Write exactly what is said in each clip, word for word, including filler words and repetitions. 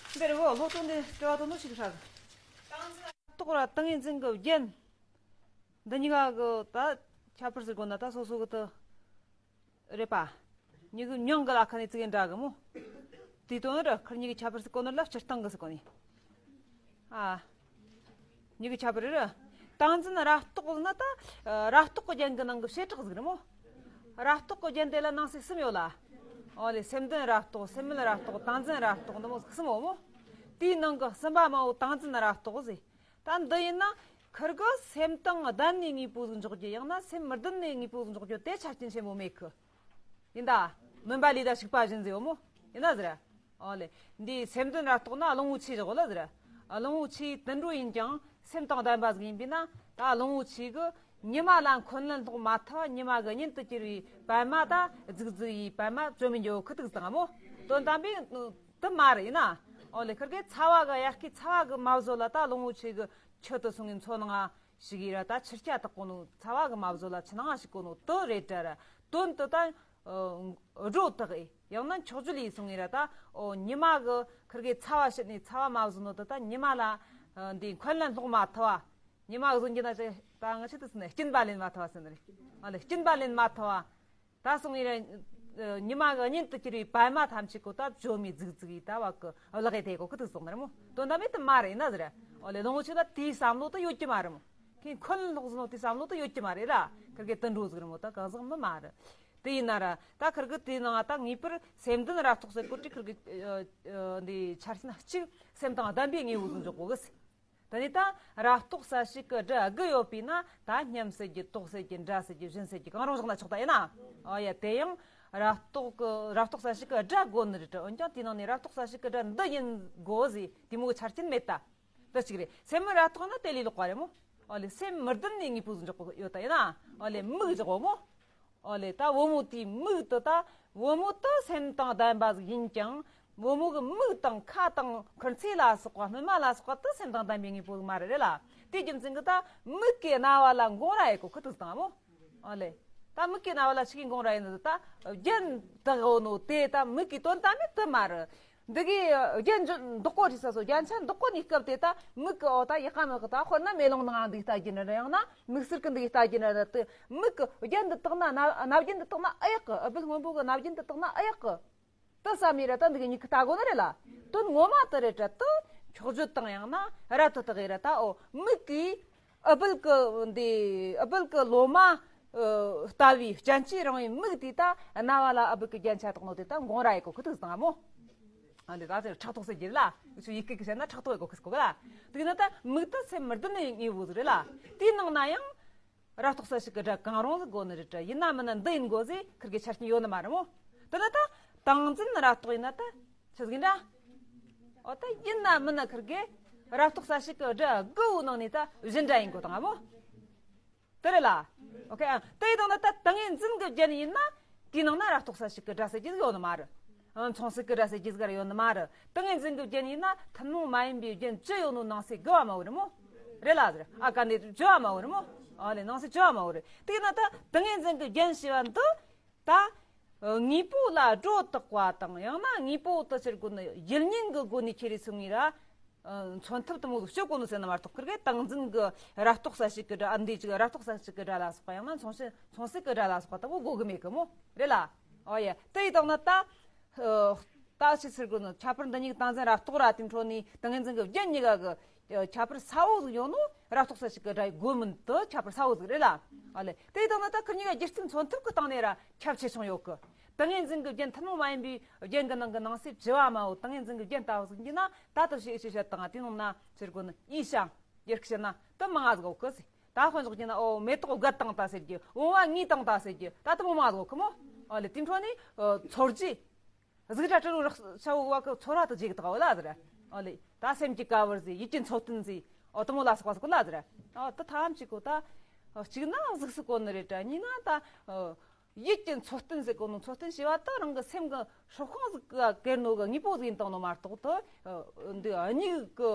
འདིར་བོ་སློབ་ཚོགས་འདི་དྲི་བ་དོ་ནོ་ཞིག་ཧྲ་གི། རྟོགས་ར་ཏིང་ངེ་འཛིན་གི་རྒྱན། འདི་གཉིས་ཀ་གི་ད་ཁྱད་པར་ཟེར་དགོས་ན་ད་སོ་སོ་གི་དུ་རེད་པ། གཉིས་ཀྱི་མྱིང་གི་ལ་ཁ་ནས་ཙི་གེ་འདྲ་གི་མོ། དེའི་དོན་ར་ཁར་གཉིས་ཀྱི་ཁྱད་པར་ཟེར་གོ་ནོ་ལ་སྤྱིར་བཏང་གི་ཟེར་གོ་ནི། ཨ། གཉིས་ཀྱི་ཁྱད་པར་རེད། ཏིང་འཛིན་རབ་རྟོག་ཟེར་ན་ད་རབ་རྟོག་གི་རྒྱན་གྱི་ནང་གི་བྱེ་བྲག་ཟིག་རེད་མོ། རབ་རྟོག་གི་རྒྱན་དེ་ལ་ནང་གསེས་གསུམ་ཡོད་ལ། ཨོ་ལེ་སེམས་ལྡན་རབ་རྟོག་སེམས་མེད་རབ་རྟོག་ཏིང་འཛིན་རབ་རྟོག་འདི་མོ་གསུམ་ཡོད་མོ། དེའི་ནང་གི་གསུམ་པ་མ་བོ་ཏིང་འཛིན་རབ་རྟོག་ཟེར། ད་འདི་ཡིན་ན་ཁིར་གི་སེམས་དང་ལྡན་ནས་དངོས་པོ་ཟིག་འཇོག་རྒྱུ་ཡང་ན་སེམས་མི་ལྡན་ནས་དངོས་པོ་ཟིག་འཇོག་རྒྱུ་དེ་ཆ་རྐྱེན་ཆེན་མོ་མེད་གི། ཡིན་ད། མུན་པ་ལས་ད་ཞིག་པ་བཞིན་ཟེར་བ་མོ། ཡིན་ན་ཟེར། ཨོ་ལེ། འདིའི་སེམས་ལྡན་རབ་རྟོག་ན་གླང་པོ་ཆེ་བཞག་ལ་ཟེར། གླང་པོ་ཆེའི་དུད་འགྲོ་ཡིན་ཀྱང་སེམས་དང་ལྡན་པ་ཟིག་ཡིན་པས་ན་ད་གླང་པོ་ཆེ་གི་ཉི་མ་ལ་འཁོན་ལན་སློག་མ་ཐུབ་པ་ཉི་མ་གི་གཉེན་དུ་གྱུར་བའི་པད་མ་ད་རྫིག་རྫིག་ཡིས་པད་མ་བཅོམ་མི་འཇོག་ཁུ་ཐུག་བཏང་མོ། དོན་དམ་པའི་དུ་མ་རེད་ཡིན་ན། ཨོ་ལེ་ཁིར་གི་ཚ་བ་གི་ཡར་གི་ཚ་བ་གི་མ་བཟོད་ལ་ད་གླང་པོ་ཆེ་གི་ཆུ་དུ་སོང་ངི་མཚོ་ནང་ང་ཞིག་ཡི་ར་ད་ཆུ་རྐྱལ་བཏགས་གོ་ནོ་ཚ་བ་གི་མ་བཟོད་ལ་ཆུ་ནང་ང་ཞིག་གོ་ནོ་དུ་རེད་དྲ་ར་དོན་དུ་ད་སྒྲོ་བཏགས་ཨེ་ཡང་ན་མཆོག་སྦྱིན་ལས་སོང་ངི་ར་ད་ཨོ་ཉི་མ་གི་ཁིར་གི་ཚ་བ་ཕྱིན་ནས་ཚ་བ་མ་བཟོད་ནོ་དུ་ད་ཉི་མ་ལ་འདི་འཁོན་ལན་སློག་མ་ཐུབ་བ། ཉི་མ་གི་བཟོ་རྒྱུ་ན་ཅི་ད་ང་ཆི་དུ་སི་ནས་སྐྱིན་པ་ལེན་མ་ཐུབ་བ་ཟེར་ནི་རེད། ཨ་ལེ་སྐྱིན་པ་ལེན་མ་ཐུབ་བ། ད་སོང་ངི་ར་ཉི་མ་གི་གཉེན་དུ་གྱུར་བའི་པད་མ་ཐམས་ཅད་གོ་ད་བཅོམ་མི་རྫིག་རྫིག་ཡིས་ད་བ་གི་བརླག་ཡི་དེ་གོ་ཁུ་ཐུག་སོང་ནི་རེད་མོ། དོན་དམ་མེད་དུ་མ་རེད་ན་ཟེར། ཨོ་ལེ་གླང་པོ་ཆེ་ལ་དེའི་བསམ་བློ་དུ་ཡོད་ཀྱི་མ་རེད་མོ། ཁྱེད་འཁོན་སློག་ཟིན་ནོ་དེའི་བསམ་བློ་དུ་ཡོད་ཀྱི་མ་རེད་ལ་ཁིར་གི་དུད་འགྲོ་ཟིག་རེད་མོ་ད་གང་ཟག་མི་མ་རེད། དེ་ཡིན་ན་ར་ད་ཁིར་གི་དེའི་ནང་ད་ངེས་པར་སེམས་ལྡན་རབ་རྟོག་ཟེར་གོ་དྲི་ཁིར་གི་འདི་ཆ་རྐྱེན་གཅིག་སེམས་དང་ལྡན་པའི་དངོས་པོ་ཟིག་འཇོག་གོ་གི་ཟེར། ད་ནི་ད་རབ་རྟོག་གསལ་བྱེད་ཀྱི་སྒྲ་དགུ་ཡོད་པས་ན་ད་སྙམ་ཟེར་རྒྱུ་རྟོག་ཟེར་རྒྱུ་འདྲ་ཟེར་རྒྱུ་བཞིན་ཟེར་རྒྱུ་གང་རུང་བཞག་ན་ཆོག་ད་ཡིན་ན། ཨ་ཡ་དེ་ཡང་རབ་རྟོག་གི་རབ་རྟོག་གསལ་བྱེད་ཀྱི་སྒྲ་དགོས་ནི་རེད་འོན་ཀྱང་དེའི་ནང་ནས་རབ་རྟོག་གསལ་བྱེད་ཀྱི་སྒྲ་འདི་ཡིན་དགོས་ཟེར་དེ་མོ་གི་ཆ་རྐྱེན་མེད་ད། འདི་གཅིག་རེད། སེམས་མི་རབ་རྟོག་ན་དེ་ལས་ལོག་པ་རེད་མོ། ཨོ་ལེ་སེམས་མི་ལྡན་ནས་དངོས་པོ་ཟིག་འཇོག་གི་ཡོད་ད་ཡིན་ན། ཨོ་ལེ་མིག་འཇོག་གོ་མོ། ཨོ་ལེ་ད་བུ་མོ་དེའི་མིག་དུ་ད་བུ་མོ་དུ་སེམས་དང་ལྡན་པ་ཟིག་ཡིན་ཀྱང་བུ་མོ་གི་མིག་དང་ཁ་དང་མཁུར་ཚེ་ལ་སོགས་པ་སྨིན་མ་ལ་སོགས་པ་དུ་སེམས་དང་ལྡན་པའི་དངོས་པོ་ཟིག་མ་རེད་རེད་ལ། དེའི་རྒྱུ་མཚན་གྱིས་ད་མིག་གི་རྣ་བ་ལ་འགོང་ར་ཡེ་གོ་ཁུ་ཐུག་བཏང་མོ། ཨོ་ལེ། ད་མིག་གི་རྣ་བ་ལ་ཆི་གི་འགོང་ར་ཡེ་ནི་ད་རྒྱན་དག་འོ་ནོ་དེ་ད་མིག་གི་དོན་དམ་མེད་དུ་མ་རེད། འདི་གི་རྒྱན་འདོགས་གོ་རི་ས་སོ་རྒྱན་ཆ་འདོགས་གོ་ནི་སྐབས་དེ་ད་མིག་གི་འོ་ད་ཡག་ག་མི་གི་ད་དཔེར་ན་མེ་ལོང་ནང་འདི་ལྟ་རྒྱུ་ནི་རེད་ཡང་ན་མིག་ཟུར་གི་འདི་ལྟ་རྒྱུ་ནི་རེད་དེ་མིག་གི་རྒྱན་འདི་དག་ན་རྣ་རྣ་རྒྱན་འདི་དག་ན་ཨེ་ཡག་གི་ཨུ་བུལ་སྔོན་པོ་གི་རྣ་རྒྱན་འདི་དག་ན་ཨེ་ཡག་གི་དུ་བསམ་ཡི་ར་ད་འདི་གི་མྱིག་གི་ལྟ་དགོ་ནི་རེད་ལ། དོན་ངོ་མ་དུ་རེད་དྲ་དུ་འཁྱོག་བརྗོད་དང་ཡང་ན་ར་དུ་དག་ཡི་ར་ད་འོ་མིག་གི་ཨུ་བུལ་གི་འདི་ཨུ་བུལ་གི་ལོ་མ་ལྟ་བུའི་སྤྱན་གྱིས་རང་བའི་མིག་དེ་ད་རྣ་བ་ལ་ཨུ་བུལ་གི་རྒྱན་ཆ་དག་ནོ་དེ་ད་འགོང་ར་ཡེ་གོ་ཁུ་ཐུག་བཏང་མོ། ཨ་འདི་ད་ཚེ་ཕྲག་དོག་ཟེར་གྱི་ལ་ཚུ་ཡི་གེ་གི་བཤད་ན་ཕྲག་དོག་ཡེ་གོ་ཁུ་སྐོ་གི་ལ། དེ་ན་ད་མིག་ད་སེམས་མི་ལྡན་ནི་དངོས་པོ་ཟིག་རེད་ལ། དེའི་ནང་ན་ཡང་རབ་རྟོག་གསལ་བྱེད་ཀྱི་སྒྲ་གང་རུང་ཟིག་དགོས་ནི་རེད་དྲ་ཡིན་ན་མིན་ན་འདི་ཡིན་དགོས་ཟེར་ཁིར་གི་ཆ་རྐྱེན་ཡོད་ནི་མ་རེད་མོ། དེ་ན་ད་ཏིང་འཛིན་རབ་རྟོག་ཡིན་ན་ད་ཆི་ཟིག་ཡིན་འདྲ། འོ་ད་ཡིན་ན་མིན་ན་ཁིར་གི་རབ་རྟོག་གསལ་བྱེད་ཀྱི་སྒྲ་དགུ་བོ་ནང་ནས་ད་བཞིན་སྒྲ་ཡིན་དགོས་དང་མོ། དེ་རེད་ལ། ཨོ་ཁེ་ཨ། དེ་ཡི་དང་ན་ད་ཏིང་ངེ་འཛིན་གྱི་རྒྱན་ཡིན་ན། དེའི་ནང་ན་རབ་རྟོག་གསལ་བྱེད་ཀྱི་སྒྲ་ཟེར་རྒྱུ་ཟིག་ཡོད་ནི་མ་རེད། ཨ་མཚུངས་གསལ་གྱི་སྒྲ་ཟེར་རྒྱུ་ཟིག་ར་ཡོད་ནི་མ་རེད། ཏིང་ངེ་འཛིན་གྱི་རྒྱན་ཡིན་ན་ཐུན་མོང་མ་ཡིན་པའི་རྒྱན་བཅུ་ཡོད་ནོ་ནང་གསེས་དགུ་བ་མ་བོ་རེད་མོ། རེད་ལ་ཟེར། ཨ་ག་ནས་བཅུ་བ་མ་བོ་རེད་མོ། ཨ་ལེ་ནང་གསེས་བཅུ་བ་མ་བོ་རེད། དེ་ཡིན་ན་ད་ཏིང་ངེ་འཛིན་གྱི་རྒྱན་ཞེས་པ་འདི། ད། དངོས་པོ་ལ་སྒྲོ་བཏགས་པ་དང་ཡང་ན་དངོས་པོ་དུ་ཕྱིར་དགོས་ནི་ཡུལ་ཉིད་ཀྱི་སྒོ་ནས་ཁྱེར་རེ་སོང་ངེ་ར། མཚོན་ཐབས་དུ་མོ་ཟིག་སྤྱོད་གོ་ནོ་ཟེར་ན་མ་གཏོགས་ཁིར་གི་ཏིང་འཛིན་གྱི་རབ་རྟོག་གསལ་བྱེད་ཀྱི་སྒྲ་ཨ་འདི་ཅིག་རབ་རྟོག་གསལ་བྱེད་ཀྱི་སྒྲ་ལ་སོགས་པ་ཡང་ན་མཚུངས་བྱེད་མཚུངས་གསལ་གྱི་སྒྲ་ལ་སོགས་པ་དུ་མོ་དགོས་གི་མེད་གི་མོ། རེད་ལ། ཨོ་ཡ་དེ་ཡི་དང་ན་ད། ད་ཕྱི་ཚུལ་དགོས་ནོ་ཁྱད་པར་འདི་གཉིས་ཀྱི་ཏིང་འཛིན་རབ་རྟོག་ར་དེ་འཕྲོ་ནས་ཏིང་འཛིན་གྱི་རྒྱན་གཉིས་ཀ་གི་ཁྱད་པར་ས་བོ་ཟིག་ཡོད་ནོ་རབ་རྟོག་གསལ་བྱེད་ཀྱི་སྒྲ་ཡི་དགོས་མིན་དུ་ཁྱད་པར་ས་བོ་ཟིག་རེད་ལ། ཨ་ལེ་དེ་ཡི་དང་ན་ད་ཁིར་གཉིས་ཀ་སྒྱུ་རྩལ་མཚོན་ཐབས་ཀྱི་སྟེང་ནས་ར་ཁྱབ་ཆེ་ཆུང་ཡོད་གི། ཏིང་ངེ་འཛིན་གྱི་རྒྱན་ཐུན་མོང་མ་ཡིན་པའི་རྒྱན་གྱི་ནང་གི་ནང་གསེས་བཅུ་བ་མ་བོ་ཏིང་ངེ་འཛིན་གྱི་རྒྱན་ལྟ་བུ་ཟིག་ཡིན་ན་ད་ལྟ་ཞིག་ཞིག་བཤད་དང་དེ་ནང་ན་ཟེར་དགོས་ནི་ཡིན་ཞིང་ཡར་བཤད་ན་དུ་མང་ང་ཟིག་ཡོད་གི་ཟེར། ད་དཔེ་འཇོག་རྒྱུ་ན་ཨོ་མེ་ཏོག་དགའ་དང་ད་ཟེར་རྒྱུ་བུང་བ་ངའི་དང་ད་ཟེར་རྒྱུ་ད་དུ་མང་ང་ཟིག་ཡོད་གི་མོ། ཨོ་ལེ་དེ་འཕྲོ་ནི་ཚོར་རྒྱུ། གཟུགས་སྒྲ་དྲི་རོ་རེག་བྱ་བ་གི་ཚོར་བ་དུ་བརྗེ་གི་དག་བ་ལ་ཟེར། ཨོ་ལེ། ད་སེམས་ཀྱི་ཀ་བར་ཟེར་ཡིད་ཀྱི་འཚོ་རྟེན་ཟེར། ཨོ་དུ་མོ་ལ་སོགས་པ་ཟེར་གོ་ལ་ཟེར། ཨོ་དུ་ཐམས་ཅད་གོ་ད། གཅིག་ན་གཟུགས་སུ་གོ་ནི་རེད་དྲ་གཉིས་ན་ད། ཡིད་ཀྱི་འཚོ་རྟེན་ཟེར་གོ་ནོ་འཚོ་རྟེན་ཞེས་པ་ད་རང་གི་སེམས་ཀྱི་སྲོག་ཤིང་ཟིག་ག་གེར་ནོ་གི་དངོས་པོ་ཟིག་ཡིན་དང་ནོ་མ་གཏོགས་དུ། འདི་གཉིས་ཀྱི་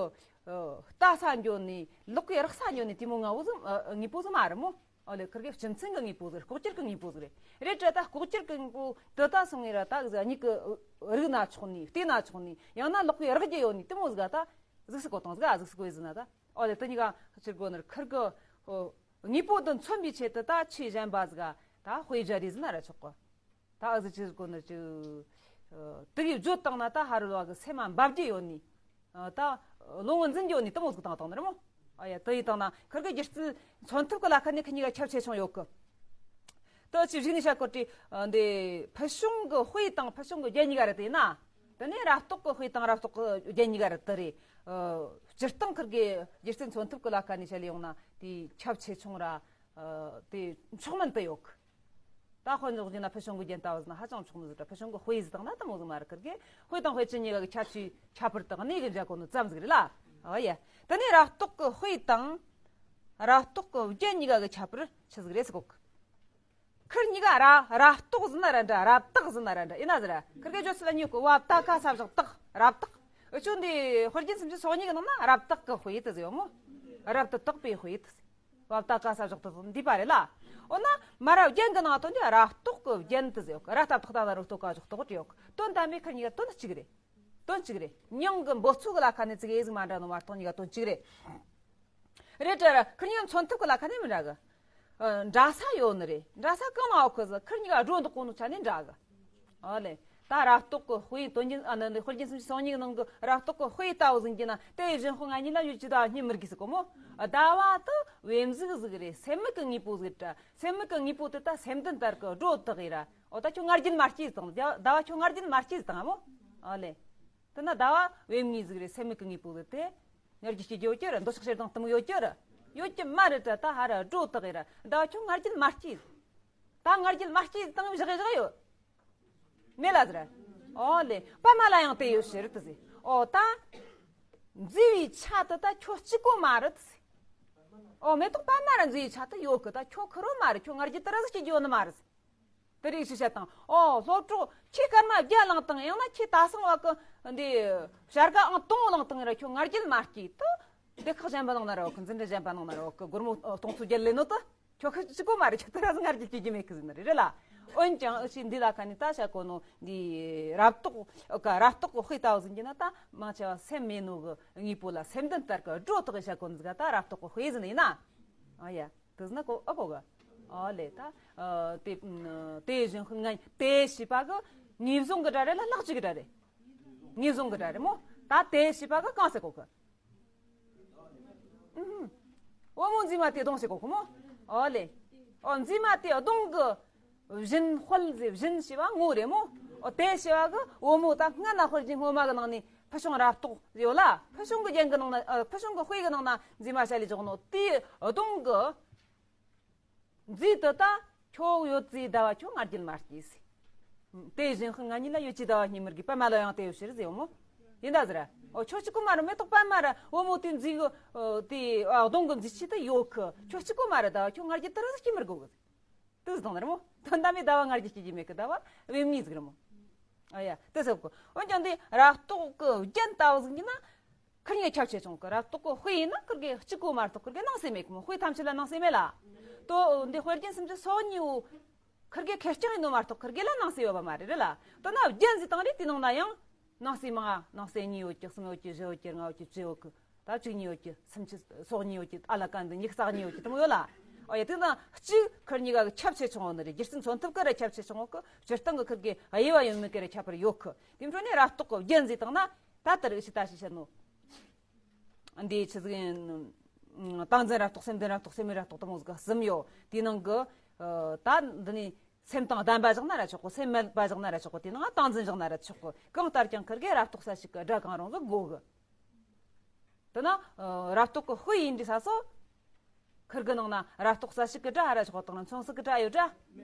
ལྟ་ས་འགྱོ་ནི་ལོག་གི་རེག་ས་འགྱོ་ནི་དེ་མོ་ང་བོ་ཟིག་དངོས་པོ་ཟིག་མ་རེད་མོ། ཨོ་ལེ། ཁིར་གི་སྤྱི་མཚན་གི་དངོས་པོ་ཟིག་ལྐོག་གྱུར་གི་དངོས་པོ་ཟིག་རེད། རེད་དྲ་ད་ལྐོག་གྱུར་གི་དངོས་པོ་དེ་ད་སོང་ངེ་ར་ད་གཟི་མྱིག་གི་རིག་ན་ཆོག་ནི། བལྟས་ན་ཆོག་ནི། ཡང་ན་ལག་པའི་རག་རྒྱུ་ཡོད་ནི་དེ་མོ་ཟིག་ད་གཟིགས་སུ་གོ་དང་ཟིག་གཟིགས་སུ་གོ་ཟིན་ན་ད། ཨོ་ལེ། དེ་གཉིས་ཀ་ཕྱིར་གོ་ནར་ཁིར་གི་དངོས་པོ་དེ་མཚོན་པའི་ཆེད་དུ་ད་ཆོས་གཞན་པ་ཟིག་ད་དཔེ་བཞག་རེད་ཟེར་ན་ར་ཆོག་གི། ད་ཨ་ཟི་ཅི་གོ་ནི་ཅི། དེ་གི་བརྗོད་བཏང་ན་ད་ཧ་རུ་ལ་གི་སེམས་མ་འབབ་རྒྱུ་ཡོད་ནི། ད་ལོ་ངོ་འཛིན་རྒྱུ་ཡོད་ནི་དེ་མོ་ཟིག་བཏང་བཏང་ནི་རེད་མོ། ཨ་ཡ། དེ་ཡི་བཏང་ན་ཁིར་གི་རྒྱུ་རྩལ་མཚོན་ཐབས་གི་ལ་ཁ་ནས་ཁི་གཉིས་ཀ་ཁྱབ་ཆེ་ཆུང་ཡོད་གི། ད་ཅི་གཞིག་ནས་བཤད་གོ་དྲི། འདི་ཕུལ་བྱུང་གི་དཔེ་དང་ཕུལ་བྱུང་གི་རྒྱན་གཉིས་ཀ་རེད་དེ་ན། དེ་ནས་རབ་རྟོག་གི་དཔེ་དང་རབ་རྟོག་གི་རྒྱན་གཉིས་ཀ་རེད་དེ་རེད། སྤྱིར་བཏང་ཁིར་གི་རྒྱུ་རྩལ་མཚོན་ཐབས་གི་ལ་ཁ་ནས་བཤད་ལེ་ཡོང་ན་དེ་ཁྱབ་ཆེ་ཆུང་ར། ཨ། དེ་མཆོག་མིན་དུ་ཡོད་གི། ད་དཔེ་འཇོག་རྒྱུ་ན་ཕུལ་བྱུང་གི་རྒྱན་ལྟ་བུ་ཟིན་ན་ཧ་ཅང་མཆོག་མི་ཟིག་ར། ཕུལ་བྱུང་གི་དཔེ་ཟིག་དང་ན་དེ་མོ་ཟིག་མ་རེད། ཁིར་གི་དཔེ་དང་དཔེ་ཅན་གཉིས་ཀ་གི་ཁྱད་ཆོས་ཁྱད་པར་དང་གནས་གི་འཇའ་གོ་ནོ་ཙམ་ཟིག་རེད་ལ། ཨོ་ཡ། དེ་ནས་རབ་རྟོག་གི་དཔེ་དང་རབ་རྟོག་གི་རྒྱན་གཉིས་ཀ་གི་ཁྱད་པར་ཆི་ཟིག་རེད་ཟེར་གོ་གི། ཁིར་གཉིས་ཀ་ར་རབ་རྟོག་ཟིན་ན་ར་འདྲ། རབ་བཏགས་ཟིན་ན་ར་འདྲ་ཡིན་ན་ཟེར་ར། ཁིར་གི་བརྗོད་ཚུལ་གཉིས་གོ། བ་བཏགས་ཀ་ས་བཞག་བཏགས། རབ་བཏགས། འུ་ཆོ་འདི་དཔེ་རྒྱན་སུམ་ཅུ་སོ་གཉིས་གི་ནང་ན་རབ་བཏགས་གི་དཔེ་དེ་ཟེར་ཡོད་མོ། རབ་ཏུ་བཏགས་པའི་དཔེ་དེ་ཟེར། བ་བཏགས་ཀ་ས་བཞག་ཏུ་འདི་པ་རེད་ལ། འོ་ན་མ་རབ་རྒྱན་གི་ནང་དོན་དེ་རབ་རྟོག་གི་རྒྱན་དུ་ཟེར། ར་ཏ་བཏགས་ཏ་ན་རོ་རྟོགས་ཀ་བཞག་ཏུ་ཡོད་གི། དོན་དམ་པའི་ཁིར་གཉིས་ཀ་དོན་གཅིག་རེད། དོན་གཅིག་རེད། མྱིང་གི་འབོད་ཚུལ་གི་ལ་ཁ་ནས་ཙི་གེ་ཟིག་མ་འདྲ་ནོ་མ་གཏོགས་གཉིས་ཀ་དོན་གཅིག་རེད། རེད་དྲ་ར། ཁིར་གཉིས་ཀ་མཚོན་ཐབས་གི་ལ་ཁ་ནས་མི་འདྲ་གི། ཨ། འདྲ་ས་ཡོད་ནི་རེད། འདྲ་ས་གང་ན་ཡོད་གི་ཟེར། ཁིར་གཉིས་ཀ་སྒྲོ་འདོགས་གོ་ནོ་ཆ་ནས་འདྲ་གི། ཨ་ལེ། ད་རབ་རྟོག་གི་དཔེ་དོན་རྒྱན། ཨ་ནི་དཔེ་རྒྱན་སུམ་ཅུ་སོ་གཉིས་གི་ནང་གི་རབ་རྟོག་གི་དཔེ་ལྟ་བུ་ཟིན་གྱི་ན་དེ་བཞིན་དཔེ་ང་གཉིས་ལ་ཡོད་ཀྱི་ཟླ་བ་སྙེད་མི་དགོས་ཟེར་གོ་མོ། ཟླ་བ་དེ་བེམ་གཟུགས་ཟིག་རེད། སེམས་མེད་ཀྱི་དངོས་པོ་ཟིག་རེད་དྲ། སེམས་མེད་ཀྱི་དངོས་པོ་དེ་ད་སེམས་ལྡན་ལྟར་གྱི་སྒྲོ་བཏགས་ཡིན་ར། འོ་ད་ཁྱོད་སྔར་རྒྱུན་མ་སྐྱེས་དང་། ཟླ་བ་ཁྱོད་སྔར་རྒྱུན་མ་སྐྱེས་དང་མོ། ཨ་ལེ། དེ་ན་ཟླ་བ་བེམ་དངོས་ཟིག་རེད། སེམས་མེད་ཀྱི་དངོས་པོ་ཟིག་དེ། སྔར་རྒྱུན་སྐྱེ་རྒྱུ་ཡོད་ཀྱི་ར། འདོད་ཆགས་ཞེ་སྡང་གཏི་མུག་ཡོད་ཀྱི་ར། ཡོད་ཀྱི་མ་རེད་དྲ། ད་ཧ་ར་སྒྲོ་བཏགས་ཡིན་ར། ཟླ་བ་ཁྱོད་སྔར་རྒྱུན་མ་སྐྱེས། ད་སྔར་རྒྱུན་མ་སྐྱེས་དང་བཞག་བཞག་ཡོད། མེད་ལ་ཟེར། ཨོ་ལེ། པད་མ་ལ་ཡང་དེ་ཡོད་ཕྱིར་དུ་ཟེར། ཨོ་ད། མཛེས་པའི་ཆ་དེ་ད་ཁྱོད་གཅིག་པོ་མ་རེད་ཟེར། ཨོ་མེ་ཏོག་པད་མ་ར་མཛེས་པའི་ཆ་དེ་ཡོད་གི། ད་ཁྱོད་ཁེར་བོ་མ་རེད། ཁྱོད་སྔར་རྒྱུན་དེ་ར་ཟིག་སྐྱེ་རྒྱུ་ཡོད་ནི་མ་རེད་ཟེར། དེ་རིགས་ཤིག་བཤད་དང་། ཨོ་སློབ་གྲོགས་ཁྱེད་སྐར་མ་བརྒྱ་བླངས་དང་། ཡང་ན་ཁྱེད་ད་སང་བ་གི་འདི་བྱ་དགའ་ཨང་དང་པོ་བླངས་དང་ར། ཁྱོད་སྔར་རྒྱུན་མ་སྐྱེས་དུ། སྡེ་ཁག་གཞན་པ་ནང་ན་ར་ཡོད་གི། འཛིན་གྲྭ་གཞན་པ་ནང་ན་ར་ཡོད་གི། སྒོར་མོ་སྟོང་ཚོ་བརྒྱད་ལེན་ནོ་དུ། ཁྱོད་ཁ་གཅིག་པོ་མ་རེད། ཁྱོད་ད་ར་སྔར་གྱི་སྐྱེ་རྒྱུ་མེད་གི་ཟེར་ནི་རེད་རེད་ལ། འོན་ཀྱང་ཨུ་ཆི་འདི་ལ་ཁ་ནི་ད་བྱ་གོ་ནོ་འདི་རབ་རྟོག་ག་རབ་རྟོག་གི་དཔེ་ལྟ་བུ་ཟིན་གྱི་ན། ད་མང་ཆེ་བ་སེམས་མེད་ནོ་གི་དངོས་པོ་ལ་སེམས་ལྡན་ལྟར་གི་སྒྲོ་བཏགས་གི་བྱ་གོ་ནི་ཟིག་ག་ད་རབ་རྟོག་གི་དཔེ་ཟིན་ཡིན་ན། ཨ་ཡ། དེ་ཟིན་ན་གོ་ཨ་གོ་གི། ཨ་ལེ། ད་ཨ་དེ་དེ་བཞིན་ང་དེ་ཞེས་པ་གི་ངེས་བཟུང་གི་སྒྲ་རེད་ལ་ལྷག་བཅས་གི་སྒྲ་རེད། ངེས་བཟུང་གི་སྒྲ་རེད་མོ། ད་དེ་ཞེས་པ་གི་གང་ཟེར་གོ་གི། ཨུམ། བུ་མོ་མཛེས་མ་དེ་གདོང་ཞིག་གོ་ཁོ་མོ། ཨོ་ལེ། ཨོ་མཛེས་མ་དེ་གདོང་གི་བཞིན་དཔལ་ཟེར། བཞིན་ཞེས་པ་ངོ་རེད་མོ། ཨོ་དེ་ཞེས་པ་གི་བུ་མོ་ད་སྔ་ན་དཔེ་རྒྱན་སྔོན་མ་གི་ནང་ནས་ཕུལ་བྱུང་རབ་རྟོག་ཡོད་ལ། ཕུལ་བྱུང་གི་རྒྱན་གི་ནང་ན། ཨ་ཕུལ་བྱུང་གི་དཔེ་གི་ནང་ན་མཛེས་མ་བྱ་ལས་འཇོག་ནོ་དེའི་གདོང་གི་མཛེས་དེ་ད་ཁྱོད་ཡོད་ཙེ་ཟླ་བ་ཁྱོད་སྔར་རྒྱུན་མ་སྐྱེས་ཟེར། དེ་བཞིན་དཔེ་ང་གཉིས་ལ་ཡོད་ཀྱི་ཟླ་བ་སྙེད་མི་དགོས། པད་མ་ལ་ཡང་དེ་ཡོད་ཕྱིར་ཟེར་བ་མོ། ཡིན་ད་ཟེར། ཨོ་ཁྱོད་གཅིག་པོ་མ་རེད། མེ་ཏོག་པད་མ་ར་བུ་མོ་དེ་མཛེས་གི། དེ་གདོང་གི་མཛེས་ཆས་དེ་ཡོད་གི། ཁྱོད་གཅིག་པོ་མ་རེད། ཟླ་བ་ཁྱོད་སྔར་རྒྱུན་དེ་ར་ཟིག་སྐྱེ་མི་དགོས་གི། དེ་ཟིག་དང་ནི་རེད་མོ། དོན་དམ་པའི་ཟླ་བ་སྔར་རྒྱུན་སྐྱེ་རྒྱུ་མེད་གི། ཟླ་བ་བེམ་ངོས་ཟིག་རེད་མོ། ཨ་ཡ། དེ་ཟེར་གོ། འོན་ཀྱང་དེ་རབ་རྟོག་གི་རྒྱན་ལྟ་བུ་ཟིག་ཡིན་ན། ཁིར་གཉིས་ཁྱབ་ཆེ་ཆུང་གི། རབ་རྟོག་གི་དཔེ་ཡིན་ན་ཁིར་གེ་གཅིག་པོ་མ་གཏོགས་ཁིར་གེ་སྣང་སྲིད་མེད་གི་མོ། དཔེ་ཐམས་ཅད་ལ་སྣང་སྲིད་མེད་ལ། དོ་འདི་དཔེ་རྒྱན་སུམ་ཅུ་སོ་གཉིས་བོ། ཁིར་གེ་ཁེར་རྐྱང་ཡིན་ནོ་མ་གཏོགས་ཁིར་གེ་ལ་སྣང་སྲིད་ཡོད་པ་མ་རེད་རེད་ལ། དོ་ན་རྒྱན་ཟིག་བཏང་རེད། དེའི་ནང་ན་ཡང་སྣང་སྲིད་མང་ང་། སྣང་སྲིད་གཉིས་ཡོད་ཀྱི། གསུམ་ཡོད་ཀྱི། བཞི་ཡོད་ཀྱི། ལྔ་ཡོད་ཀྱི། བཅུ་ཡོད་ཀྱི། ད་བཅུ་གཉིས་ཡོད་ཀྱི། སུམ་ཅུ་སོ་གཉིས་ཡོད་ཀྱི། ཨ་ལ་ཀ་འདི་ཉི་ཤུ་རྩ་གཉིས་ཡོད་ཀྱི། དེ་མོ་ཡོད་ལ། ཨོ་ཡ། དེ་ན་གཅིག་ཁིར་གཉིས་ཀ་གི་ཁྱབ་ཆེ་ཆུང་བོ་ནི་རེད། རྒྱུ་རྐྱེན་མཚོན་ཐབས་ཀ་ར་ཁྱབ་ཆེ་ཆུང་བོ་གི། སྤྱིར་བཏང་གི་ཁིར་གེ་དབྱེ་བ་ཡོད་མེད་ཀ་ར་ཁྱད་པར་ཡོད་གི། དེ་འཕྲོ་ནས་རབ་རྟོག་གི་རྒྱན་ཟིག་བཏང་ན། ད་ལྟར་ཨུ་ཆི་ད་ཞིག་བཤད་ནོ། འདི་ཆི་ཟིག་ཡིན། ཏིང་འཛིན་རབ་རྟོག་སེམས་ལྡན་རབ་རྟོག་སེམས་མེད་རབ་རྟོག་དེ་མོ་ཟིག་གསུམ་ཡོད། དེའི་ནང་གི། ཨ་ད་འདི་ནི་སེམས་དང་ལྡན་པ་བཞག་ན་ར་ཆོག་གོ། སེམས་མེད་པ་བཞག་ན་ར་ཆོག་གོ། དེའི་ནང་ཏིང་འཛིན་བཞག་ན་ར་ཆོག་གོ། གང་ལྟར་ཀྱང་ཁིར་གེ་རབ་རྟོག་གསལ་བྱེད་ཀྱི་སྒྲ་གང་རུང་ཟིག་དགོས་གི། དེ་ན་ཨ་རབ་རྟོག་གི་དཔེ་ཡིན་དུས་ས་སོ། ཁིར་གི་ནང་ན་རབ་རྟོག་གསལ་བྱེད་ཀྱི་སྒྲ་ཧ་ར་ཆོག་གོ། དང་ན་མཚོན་བྱེད་ཀྱི་སྒྲ་ཡོད་དྲ།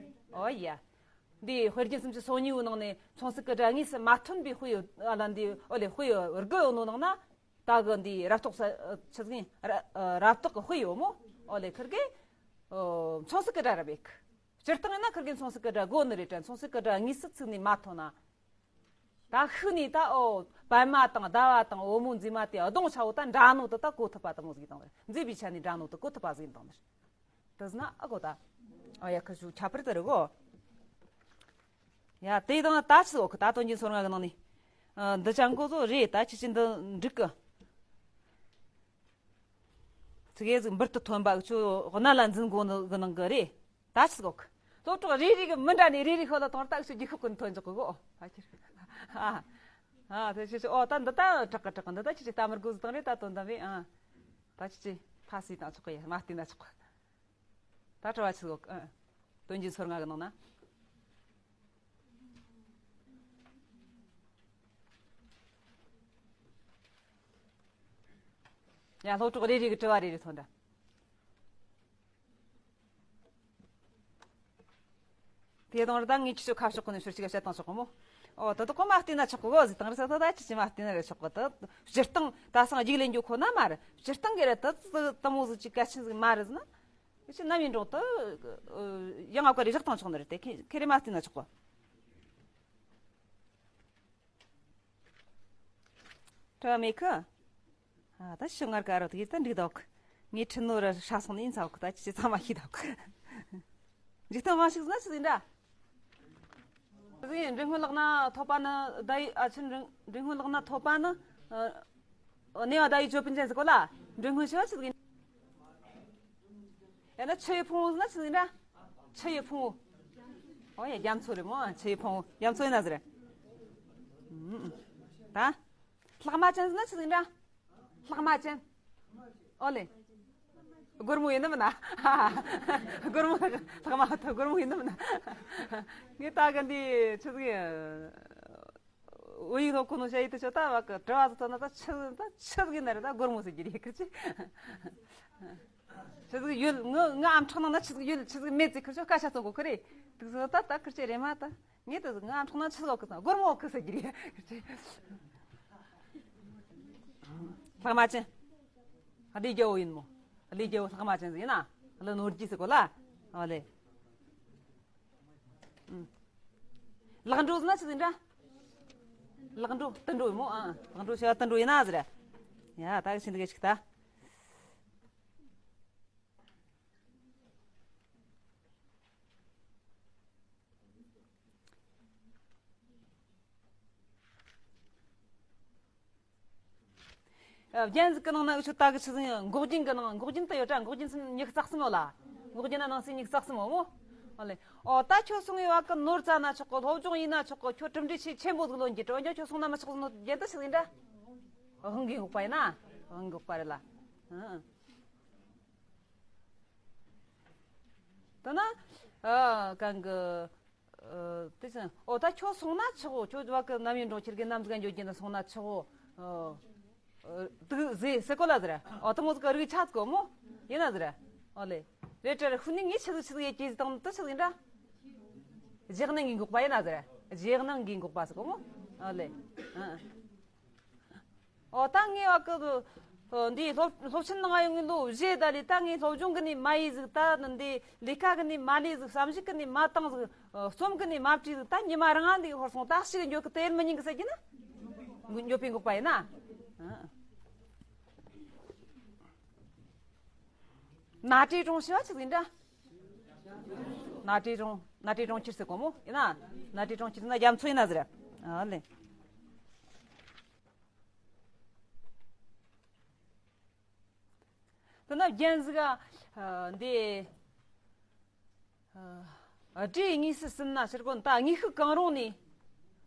ཨོ་ཡ། འདི་དཔེ་རྒྱན་སུམ་ཅུ་སོ་གཉིས་བོའི་ནང་ནས་མཚོན་བྱེད་ཀྱི་སྒྲ་དངོས་སུ་མ་ཐོན་པའི་དཔེ་ཡོད་ཨ་ལ། འདི་ཨོ་ལེ་དཔེ་ཡོད་དགུ་ཡོད་ནོ་ནང་ན། ད་གི་འདི་རབ་རྟོག་ས་ཆི་ཟིག་ཡིན། ར་རབ་རྟོག་གི་དཔེ་ཡོད་མོ། ཨོ་ལེ་ཁིར་གེ་ཨོ་མཚོན་བྱེད་ཀྱི་སྒྲ་ར་བེད་གི། སྤྱིར་བཏང་ཡིན་ན་ཁིར་གེ་མཚོན་བྱེད་ཀྱི་སྒྲ་དགོས་ནི་རེད་དྲ། མཚོན་བྱེད་ཀྱི་སྒྲ་དངོས་སུ་ཚིག་ནས་མ་ཐོན་ན། ད་ཤུགས་ནས་ད་ཨོ་པད་མ་དང་ཟླ་བ་དང་བུ་མོ་མཛེས་མ་དེ་གདོང་ཆ་བོ་ད་འདྲ་ནོ་དེ་ད་གོ་ཐུབ་པ་དེ་མོ་ཟིག་དང་། མཛེས་པའི་ཆ་ནས་འདྲ་ནོ་དེ་གོ་ཐུབ་པ་ཟིག་དང་། དེ་ཟེར་ན་ཨ་གོ་ད། ཨ་ཡ་ཁ་ཞུ་ཁྱད་པར་དེ་རེད་གོ། ཡ་དེ་དང་ད་ཆི་ཟོ་གི་ད་དོན་རྒྱུན་སོ་ལྔ་གི་ནང་ནས། ཨ་འདི་ཅང་གོ་ཟོ་རེད། ད་ཁྱེད་ཀྱི་འདི་འགྲིག་གི། ཚིག་ཡེ་ཟིག་འབུར་དུ་ཐོན་པ་ཁྱོད་གནད་ལ་འཛིན་དགོས་ནི་གི་ནང་གི་རེད། ད་ཆི་ཟོ་གི། སློབ་གྲོགས་རེ་རེ་གི་མི་འདྲ་ནས་རེ་རེ་ཤོད་ལ་དང་ད་ཁྱོད་རྒྱུགས་ཤོག་གི་ཐོན་ཆོག་གི་གོ། ཨ་ཁྱེད། ཨ། ཨ་དེ་ཁྱེད་ཨོ་ད་འདི་ད་དྲག་གི་དྲག་གི། འདི་ད་ཁྱེད་ཀྱི་ལྟ་མི་དགོས་ཟིག་དང་རེད། ད་དོན་དམ་རེད། ཨ་ད་ཁྱེད་ཀྱི་ཕ་སི་དང་ཆོག་གི། ཡ་མ་བལྟས་ན་ཆོག་གི། ད་དྲི་བ་ཆི་ཟིག་ཡོད་གི། ཨ། དོན་རྒྱུན་སོ་ལྔ་གི་ནང་ན། ཡ་སློབ་གྲོགས་རེ་རེ་གི་དྲི་བ་རེ་རེ་ཐོན་ད། དེ་དང་ར་ད་ངས་ཁྱེད་ཚོ་ཁ་ཕྱོགས་གི་ནས་ཤོར་ཅིག་བཤད་བཏང་ཆོག་གི་མོ། ཨོ་ད་དུ་ཁོ་མ་བལྟས་ན་ཆོག་གི་གོ་ཟིག་དང་ར་ས་ད་ད་ཁྱེད་ཀྱི་མ་བལྟས་ན་ར་ཆོག་གི། ད་སྤྱིར་བཏང་ད་སང་རྒྱུགས་ལེན་རྒྱུ་ཁོ་ན་མ་རེད། སྤྱིར་བཏང་གི་ར་ད་དུ་དུ་མོ་ཟིག་ཅིག་གལ་ཆེན་ཟིག་མ་རེད་ཟེར་ན། ཁྱེད་ནམ་ཡིན་འགྲོག་ཏུ་ཡང་ང་བཀའ་རེ་བཞག་བཏང་ཆོག་ནི་རེད་དེ། ཁྱེད་ཁྱེད་རེ་མ་བལྟས་ན་ཆོག་གི། དྲི་བ་མེད་གི། ཨ་ད་ཤི་ངར་ཀ་རོ་དེ་ད་འགྲིག་འདུག། ངས་ཁྲི་ནོ་ར་ཧྲ་སོང་ནི་ཡིན་ཚ་བོ་གི། ད་ཅི་ཚང་མ་ཤི་འདུག། འཇིག་རྟེན་དབང་ཕྱུག་ཟེར་ན་ཆི་ཟིག་འདྲ། ཟིག་མགྲོན་ཕུང་ལག་ན་ཐོབ་པ་ནི་ཟླ་ཡི། ཨ་ཆི་མགྲོན་མགྲོན་ཕུང་ལག་ན་ཐོབ་པ་ནི། ཨ་གནས་པ་ཟླ་ཡི་ཅོད་པན་ཅན་ཟེར་གོ་ལ། མགྲོན་ཕུང་ཞེས་པ་ཆི་ཟིག་ཡིན། ཡང་ན་ཆུ་ཡི་ཕུང་བོ་ཟེར་ན་ཆི་ཟིག་འདྲ། ཆུ་ཡི་ཕུང་བོ། ཨོ་ཡ་རྒྱ་མཚོ་རེད་མོ། ཆུ་ཡི་ཕུང་བོ་རྒྱ་མཚོ་ཡིན་ན་ཟེར། ཨུམ། ད་ལྷག་མ་ཅན་ཟེར་ན་ཆི་ཟིག་འདྲ། ལྷག་མ་ཅན། ཨོ་ལེ། སྒོར་མོ་ཡིན་ནམ་ན། སྒོར་མོ་ལྷག་མ་ཐོ་སྒོར་མོ་ཡིན་ནམ་ན། ངས་ད་ག་འདི་ཆི་ཟིག་ཡིན། བོད་ཡིག་སློབ་ཁོ་ནོ་བཤད་ཡིག་དེ་ཆོ་ད་བ་གི་དྲི་བ་ཟིག་ཐོན་ན་ད་ཆི་ད་ཆི་ཟིག་ཡིན་ན་རེད། ད་སྒོར་མོ་ཟེར་རྒྱུ་རེད་ཁི་ཆི། ཆི་ཟིག་ཡོད། ང་ང་ཨམ་ཕྲག་ནང་ན་ཆི་ཟིག་ཡོད་ཆི་ཟིག་མེད་ཟེར་ཁི་ཆོ་སྐད་ཆ་གཏོང་གོ་ཁི་རེད། དུག་ཟིག་ད་ད་ཁི་ཆི་རེད་མ་ད་ངས་ད་ང་ཨམ་ཕྲག་ནང་ཆི་ཟིག་གི་ད་སྒོར་མོ་གི་ཟེར་རྒྱུ་རེད་ཁི་ཆི། ལྷག་མ་ཅན། ཨ་ལི་རྒྱལ་བོ་ཡིན་མོ། ཨ་ལི་རྒྱལ་བོ་ལྷག་མ་ཅན་ཟིག་ཡིན་ན། ཨ་ལི་ནོར་རྒྱས་ཟེར་གོ་ལ། ཨ་ལེ། ལག་འགྲོ་ཟེར་ན་ཆི་ཟིག་འདྲ། ལག་འགྲོ་དུད་འགྲོ་ཡིན་མོ། ཨ་ལག་འགྲོ་བྱ་བ་དུད་འགྲོ་ཡིན་ན་ཟེར། ཡ་ད་གི་ཕྱིན་དེ་གི་ཞིག་ད། རྒྱན་ཟིག་གི་ནང་ན་འུ་ཆོ་ད་གི་ཆི་ཟིག་ཡིན། འགོག་རྒྱན་གི་ནང་འགོག་རྒྱན་དུ་ཡོད་དྲ། འགོག་རྒྱན་ཟེར་ན་མྱི་གི་རྩ་གསུམ་ཡོད་ལ། འགོག་རྒྱན་ན་ནང་གསེས་མྱི་གི་རྩ་གསུམ་ཡོད་མོ། ཨོ་ལེ། ཨོ་ད་ཁྱོད་གསུང་ཡོད་བ་གི་ནོར་རྩ་ན་ཆོག་གི། སློབ་སྦྱོང་ཡིན་ན་ཆོག་གི། ཁྱོད་གྲུབ་འབྲས་ཆེ་ཆེན་པོ་ཟིག་ལོན་རྒྱུ་དྲི་བ་འཇོག་ཁྱོད་གསུང་ན་མི་ཆོག་ཟེར་ནོ་རྒྱན་དུ་ཆི་ཟིག་ཡིན་དྲ། དབང་གིས་འགོག་པ་ཡིན་ན། དབང་གིས་འགོག་པ་རེད་ལ། ཨང་། ད་ན། ཨ་གང་གི། ཨ་དེ་ཚོ་ཨོ་ད་ཁྱོད་སོང་ན་ཆོག་གོ། ཁྱོད་བ་གི་ནམ་ཡིན་འགྲོ་ཁྱེར་གི་ནམ་ཟིག་འགྱོ་རྒྱུ་ན་སོང་ན་ཆོག་གོ། ཨ་ཨ་དུག་ཟེ་སེ་གོ་ལ་ཟེར། ཨོ་ད་མོ་ཟིག་གི་རིག་ཆ་གོ་མོ། ཡིན་ན་ཟེར། ཨོ་ལེ། རེད་དྲ་རེད། ཧུ་ནི་ངས་ཆི་ཟིག་ཆི་ཟིག་ཡེ་ཀྱི་ཟིག་དང་དུ་ཆི་ཟིག་ཡིན་དྲ། རྗེས་གནང་གིས་འགོག་པ་ཡིན་ན་ཟེར། རྗེས་གནང་གིས་འགོག་པ་ཟེར་གོ་མོ། ཨོ་ལེ། ཨ་ཨ། ཨོ་ད་ངས་བ་གི། ཨོ་འདི་སློབ་སློབ་ཆེན་ནང་ཡོང་ངེས་ལོ་བཞི་ད་ལི་ད་ངས་སློབ་སྦྱོང་གི་ནི་མ་ཡིས་ཟིག། ད་འདི་ལས་ཀ་གི་ནི་མ་ལས་ཟིག། བསམ་གཞིག་གི་ནི་མ་བཏང་ཟིག། ཨོ་རྩོམ་གི་ནི་མ་བྲིས་ཟིག། ད་ཉི་མ་རང་ང་འདི་ཧོར་སོང་ད་ཞིག་འགྱོ་གི་དེ་མི་ཉན་གི་ཟེར་གྱི་ན། འགྱོ་པའི་འགོག་པ་ཡིན་ན། ཨ་ན་བྲེ་གྲོང་ཞེས་པ་ཆི་ཟིག་ཡིན་དྲ། ན་བྲེ་གྲོང་ན་བྲེ་གྲོང་ཁྱེར་ཟེར་གོ་མོ་ཡིན་ན། ན་བྲེ་གྲོང་ཁྱེར་ན་རྒྱ་མཚོ་ཡིན་ན་ཟེར། ཨ་ལེ། དེ་ན་རྒྱན་ཟིག་ག་འདི། ཨ་སྒྲའི་དངོས་སུ་ཟིན་ན་ཕྱིར་གོ་ད་དངོས་ཤུགས་གང་རུང་ནས།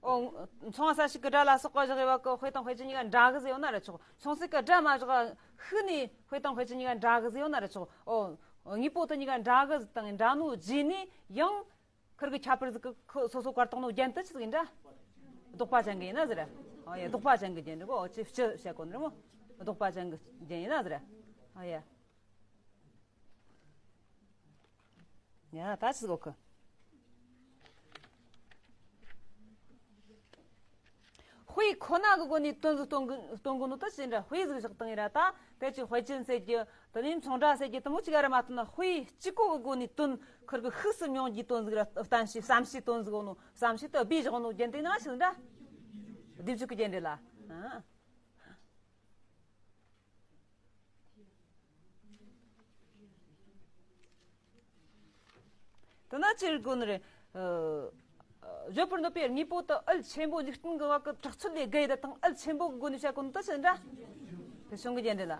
ཨོ། མཚུངས་ས་ཞིག་གི་སྒྲ་ལ་སོགས་པ་བཞག་ཡོད་པ་གི་དཔེ་དང་དཔེ་ཅན་གཉིས་ཀ་འདྲ་གི་ཟེར་ཡོད་ན་ར་ཆོག། མཚུངས་ས་གི་སྒྲ་མ་བཞག་ཤུགས་ནས་དཔེ་དང་དཔེ་ཅན་གཉིས་ཀ་འདྲ་གི་ཟེར་ཡོད་ན་ར་ཆོག། ཨོ། དངོས་པོ་དེ་གཉིས་ཀ་འདྲ་གི་དང་འདྲ་ནོ་བརྗེས་ནས་ཡང་། ཁིར་གི་ཁྱད་པར་ཟིག་གི་ཁོ་སོ་སོ་བཀར་བཏང་ནོ་རྒྱན་དུ་ཆི་ཟིག་ཡིན་དྲ། ལྡོག་པ་ཅན་གི་ཡིན་ན་ཟེར། ཨ་ཡ་ལྡོག་པ་ཅན་གི་རྒྱན་རེད་གོ། ཨོ་ཅི་ཕྱི་བཤད་གོ་ནི་རེད་མོ། ལྡོག་པ་ཅན་གི་རྒྱན་ཡིན་ན་ཟེར། ཨ་ཡ། ཡ་ད་ཆི་ཟིག་གོ་ཁི། དཔེ་ཁོ་ན་གི་སྒོ་ནས་དོན་ཟིག་སྟོན་གི་སྟོན་གི་ནོ་ད་ཅི་འདྲ་དཔེ་ཟིག་བཞག་བཏང་ཡིན་ར། ད་དེ་ཅི་དཔེ་ཅན་ཟེར་གི་དེ་ནས་མཚུངས་སྒྲ་ཟེར་གི་དེ་མོ་ཅིག་ར་མ་ཐོན་ན། དཔེ་གཅིག་པོ་གི་སྒོ་ནས་དོན་ཁིར་གི་ཤུགས་སུ་མྱོང་རྒྱུའི་དོན་ཟིག་ར། བསྟན་བྱའི་བསམ་བྱའི་དོན་ཟིག་ཡོད་ནོ། བསམ་བྱའི་དུ་སྦས་བཞག་ནོ་རྒྱན་དེ་ན་ཆི་འདྲ། སྡེབ་འཇུག་གི་རྒྱན་རེད་ལ། ཨ། དེ་ན་ཅི་དགོས་ནི་རེད། ཨ། བརྗོད་པར་འདོད་པའི་དངོས་པོ་དེ་ཨུལ་ཆེན་པོ་འཇིག་རྟེན་གྱི་བ་གི་གྲགས་ཚོད་ལས་བརྒལ་ཡོད་དང་ཨུལ་ཆེན་པོ་གི་སྒོ་ནས་བཤད་གོ་ནི་དེ་ཆི་འདྲ། དེ་བྱུང་གི་རྒྱན་འདི་ལ།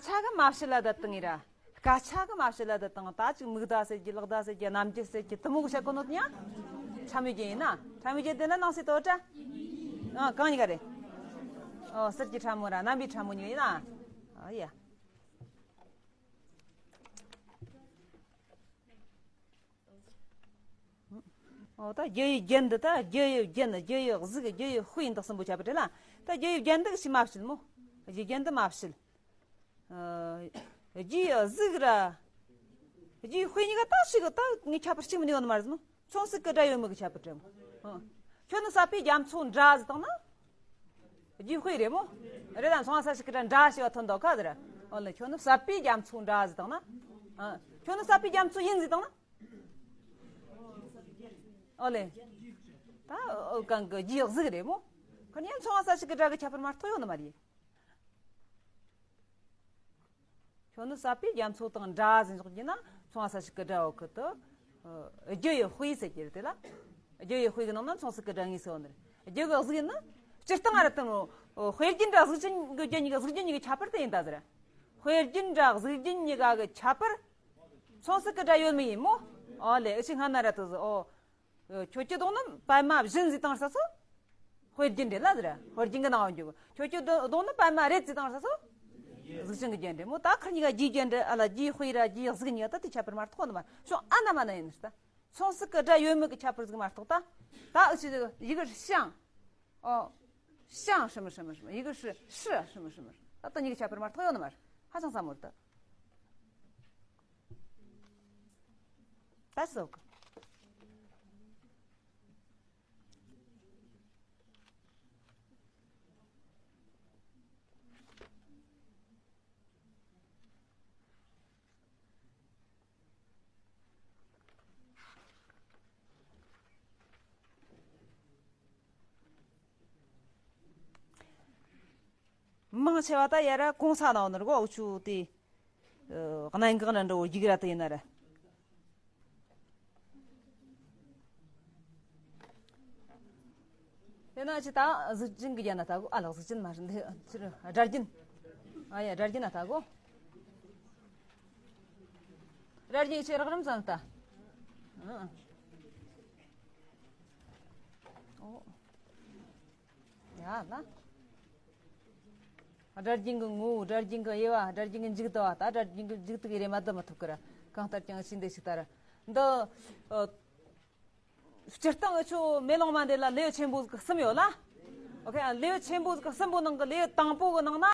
སྐད་ཆ་གི་མ་བྱེད་ལ་ད་དང་ངེ་ར། སྐད་ཆ་གི་མ་བྱེད་ལ་ད་དང་ད་ཅིག་མིག་ད་ཟེར་གྱི་ལག་ད་ཟེར་གྱི་རྣམ་འགྱུར་ཟེར་གྱི་དེ་མོ་གི་བཤད་གོ་ནོ་དེ་ཡང་ཕྲ་མོའི་རྒྱན་ཡིན་ན། ཕྲ་མོའི་རྒྱན་དེ་ན་ནང་གསེས་དོ་ཏྲ། ཨ། གང་ཡིན་ག་རེད། ཨོ། གསེར་གྱི་ཕྲ་མོ་ར་རྣམ་པའི་ཕྲ་མོ་གཉིས་ཡིན་ན། ཨ་ཡ། ཨོ། ད་རྒྱུ་ཡི་རྒྱན་འདི། ད་རྒྱུ་ཡི་རྒྱན། རྒྱུ་ཡི་གཟུགས། རྒྱུ་ཡི་དཔེ་ཡིན་དག་གསུམ་པོ་ཁྱད་པར་འདྲ་ལ། ད་རྒྱུ་ཡི་རྒྱན་འདི་ཞིག་མ་བཤད་མོ། རྒྱུ་རྒྱན་འདི་མ་བཤད། ཨ། རྒྱུ་ཡི་གཟུགས་ར། རྒྱུ་ཡི་དཔེ་གཉིས་ཀ་ད་ཞིག་ད་ངས་ཁྱད་པར་གཅིག་མིན་ཡོད་ནི་མ་རེད་མོ། མཚུངས་གསལ་གི་སྒྲ་ཡོད་མེད་གི་ཁྱད་པར་འདྲ་མོ། ཨ། ཁྱོད་ནི་ཟབ་པའི་རྒྱ་མཚོ་འདྲ་ཟེར་དང་ན། རྒྱུ་ཡི་དཔེ་རེད་མོ། རེད་ད། མཚུངས་གསལ་ཞིག་གི་སྒྲ་འདྲ་ཞེས་པ་ཐོན་འདུག་ག་ཟེར། ཨོ་ལེ། ཁྱོད་ནི་ཟབ་པའི་རྒྱ་མཚོ་འདྲ་ཟེར་དང་ན། ཨ། ཁྱོད་ནི་ཟབ་པའི་རྒྱ་མཚོ་ཡིན་ཟེར་དང་ན། ཨོ་ལེ། ད་ཨོ་གང་གི་རྒྱུ་ཡི་གཟུགས་རེད་མོ། ཁོ་ནི་ཡང་མཚུངས་གསལ་ཞིག་གི་སྒྲ་གི་ཁྱད་པར་མ་གཏོགས་ཡོད་ནི་མ་རེད། ཁྱོད་ནི་ཟབ་པའི་རྒྱ་མཚོ་དང་འདྲ་ཟེར་འཇོག་རྒྱུ་ན་མཚུངས་གསལ་ཞིག་གི་སྒྲ་འོ་ཁུ་དུ། ཨ། རྒྱུ་ཡི་དཔེ་ཟེར་གྱི་རེད་དེ་ལ། རྒྱུ་ཡི་དཔེ་གི་ནང་ན་མཚུངས་གསལ་གི་སྒྲ་ངེས་སུ་ཡོད་ནི་རེད། རྒྱུ་གི་གཟུགས་ཡིན་ན། སྤྱིར་བཏང་ང་ར་དང་། ཨོ། དཔེ་རྒྱན་ར་གཟུགས་ཅན་གི་རྒྱན་གཉིས་ཀ། གཟུགས་རྒྱན་གཉིས་ཀའི་ཁྱད་པར་དེ་ཡིན་ད་ཟེར། དཔེ་རྒྱན་ར་གཟུགས་རྒྱན་གཉིས་ཀ་གི་ཁྱད་པར། མཚུངས་གསལ་གི་སྒྲ་ཡོད་མེད་ཡིན་མོ། ཨོ་ལེ། ཨུ་ཆི་སྔ་ན་ར་དུ་ཟེར། ཨོ། ཁྱོད་ཀྱི་གདོང་ནི་པད་མ་བཞིན་ཟེར་དང་ས་སོ། དཔེ་རྒྱན་རེད་ལ་ཟེར། དཔེ་རྒྱན་གྱི་ནང་འཇུག་ཁྱོད་ཀྱི་གདོང་ནི་པད་མ་རེད་ཟེར་དང་ས་སོ། གཟུགས་ཅན་གྱི་རྒྱན་རེད་མོ། ད་ཁིར་གཉིས་ཀ་རྒྱུའི་རྒྱན་རེད། ཨ་ལ། རྒྱུའི་དཔེ་ར་རྒྱུའི་གཟུགས་གཉིས་ཀ་ད་དེ་ཁྱད་པར་མ་གཏོགས་ནི་མ་རེད། ཤོག་ཨ་ན་མ་ན་ཡིན་ནི་ད། མཚུངས་གསལ་གི་སྒྲ་ཡོད་མེད་ཀྱི་ཁྱད་པར་ཟིག་མ་གཏོགས་ད། ད་ཨུ་ཆི་ཡི་གེ་ཤང་། ཨོ། ཤང་ཧྲི་མི་ཧྲི་མི་ཧྲི་མི། ཡི་གེ་ཧྲི་ཧྲི་ཧྲི་མི་ཧྲི་མི་ཧྲི། ད་ལྟ་གཉིས་ཀྱི་ཁྱད་པར་མ་གཏོགས་ཡོད་ནི་མ་རེད། ཧ་ཅང་སླ་མོ་རེད་ད། ད་ཟོག་གི། མང་ཆེ་བ་ད་ཡ་ར་གོང་ས་ནང་ནོར་གོ་འུ་ཆུ་དེ། ཨ། གནད་འགག་ན་འགྲོ་ཡིག་ར་དེ་ཡིན་ན་ར། དེ་ན་ཅི་ད་གཟུགས་ཅན་གྱི་རྒྱན་ན་ལྟ་གོ། ཨ་ལགས། གཟུགས་ཅན་མ་རེད། འདི་ཕྱིར་སྒྲ་རྒྱན། ཨ་ཡ། སྒྲ་རྒྱན་ན་ལྟ་གོ། སྒྲ་རྒྱན་ཆེ་རག་རམ་ཙམ་ལྟ། ཨ། ཨོ། ཡ་ལ། སྒྲ་རྒྱན་གྱི་ངོ་བོ། སྒྲ་རྒྱན་གྱི་དབྱེ་བ། སྒྲ་རྒྱན་གྱི་མཇུག་ལྟ་བ། ད་སྒྲ་རྒྱན་གྱི་མཇུག་ཏུ་གི་རེ་མ་ལྟ་མི་ཐུབ་ཀི་ར། གང་ལྟར་ཀྱང་ཤིན་ཏུ་ཞིག་ལྟར་འདི། ཨ། སྤྱིར་བཏང་འུ་ཆོ་མེ་ལོང་མ་འདི་ལ་ལེའུ་ཆེན་པོ་ཟིག་གསུམ་ཡོད་ལ། ཨོ་ཁེ། ལེའུ་ཆེན་པོ་ཟིག་གསུམ་པོ་ནང་གི་ལེའུ་དང་པོ་གི་ནང་ན།